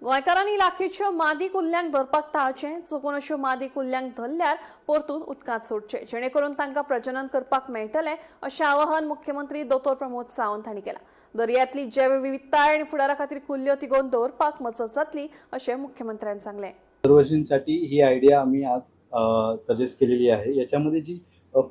गोंयकारांनी लाखेच्यो मादी कुल्ल्यांक धरपाक टाळचें. चुकून अश्यो मादी कुल्ल्यांक धरल्यार परतून उदकांत सोडचें, जेणेकरून तांकां प्रजनन करपाक मेळटलें, अशें आवाहन मुख्यमंत्री दोतोर प्रमोद सावंत हांणी केलां. दर्यांतली जैवविविधताय आनी फुडारा खातीर कुल्ल्यो तिगोवन दवरपाक मजत जातली, अशें मुख्यमंत्र्यान सांगलें. कन्झर्वेशनसाठी ही आयडिया आम्ही आज सजेस्ट केलेली आहे. याच्यामध्ये जी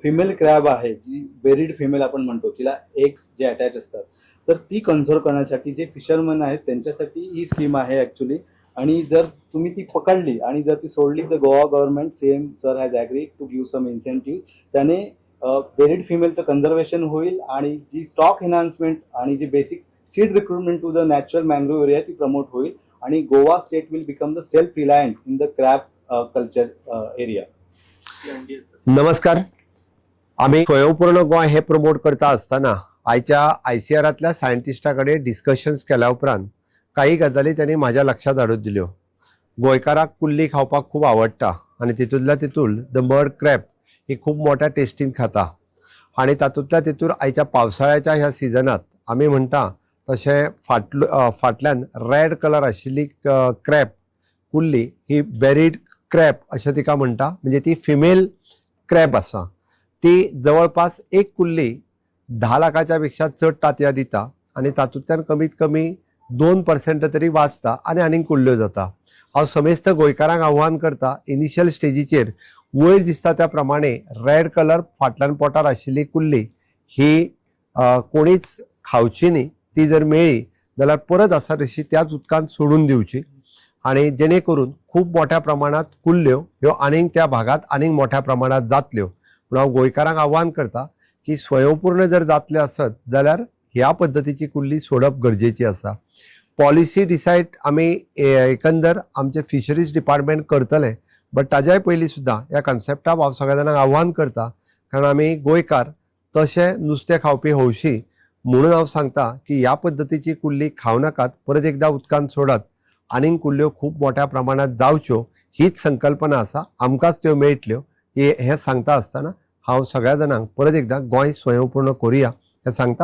फिमेल क्रॅब आहे, जी बेरीड फिमेल आपण म्हणतो, तिला एग्स जे अटॅच असतात, तर ती कन्झर्व करण्यासाठी जे फिशरमन आहेत त्यांच्यासाठी ही स्कीम आहे ॲक्च्युली. आणि जर तुम्ही ती पकडली आणि जर ती सोडली तर Goa government, CM sir has agree to give some incentive. त्याने बेरीड फिमेलचं कन्झर्वेशन होईल आणि जी स्टॉक एन्हान्समेंट आणि जी basic seed recruitment to the natural mangrove area, ती प्रमोट होईल आणि Goa state will become the self reliant in the crab culture area. नमस्कार. आमी स्वयंपूर्ण गोंय हे प्रमोट करता आसतना आयच्या आयसीआरांतल्या सायंटिस्टा कडेन डिस्कशन्स केल्या उपरांत काही गजाली त्यांनी म्हाज्या लक्षात हाडून दिल्यो. गोंयकाराक कुल्ली खावपाक खूब आवडटा आनी तितूंतल्या तितून the mud crab ही खूब मोठ्या टेस्टीन खाता आनी तातूंतल्या तितूर आयच्या पावसाळ्याच्या ह्या सिजनात आमी म्हणटा तशें फाटलो फाटल्यान रेड कलर आशिल्ली क्रॅब कुल्ली ही बेरीड क्रॅब अशें तिका म्हणटा, म्हणजे ती फिमेल क्रॅब आसा. ती जवळपास एक कुल्ली 10 लाखाच्या पेक्षा चड तांतयां दिता आनी तातूंतल्यान कमीत कमी 2% तरी वाचता आनी आनीक कुल्ल्यो जाता. हांव समेस्त गोंयकारांक आव्हान करता, इनिशियल स्टेजीचेर वयर दिसता त्या प्रमाणे रेड कलर फाटल्यान पोटार आशिल्ली कुल्ली ही कोणीच खावची न्ही. ती जर मेळ्ळी जाल्यार परत आसा तशी त्याच उदकांत सोडून दिवची आनी जेणे करून खूब मोठ्या प्रमाणात कुल्ल्यो ह्यो आनीक त्या भागांत आनीक मोठ्या प्रमाणात जातल्यो. म्हूण हांव गोंयकारांक आव्हान करता की स्वयंपूर्ण जर जातले आसत जाल्यार ह्या पद्दतीची कुल्ली सोडप गरजेची आसा. पॉलिसी डिसायड आमी एकंदर आमचे फिशरीज डिपार्टमेंट करतले, बट ताज्याय पयलीं सुद्दां ह्या कन्सेप्टाक हांव सगळ्या जाणांक आव्हान करता, कारण आमी गोंयकार तशें नुस्तें खावपी हौशी. म्हणून हांव सांगता की ह्या पद्दतीची कुल्ली खावं नाकात, परत एकदां उदकांत सोडात. आनीक कुल्ल्यो खूब मोठ्या प्रमाणात जावच्यो हीच संकल्पना आसा. आमकांच त्यो मेळटल्यो हे सांगता आसतना हांव सगळ्या जाणांक परत एकदां गोंय स्वयंपूर्ण करुया हें सांगता.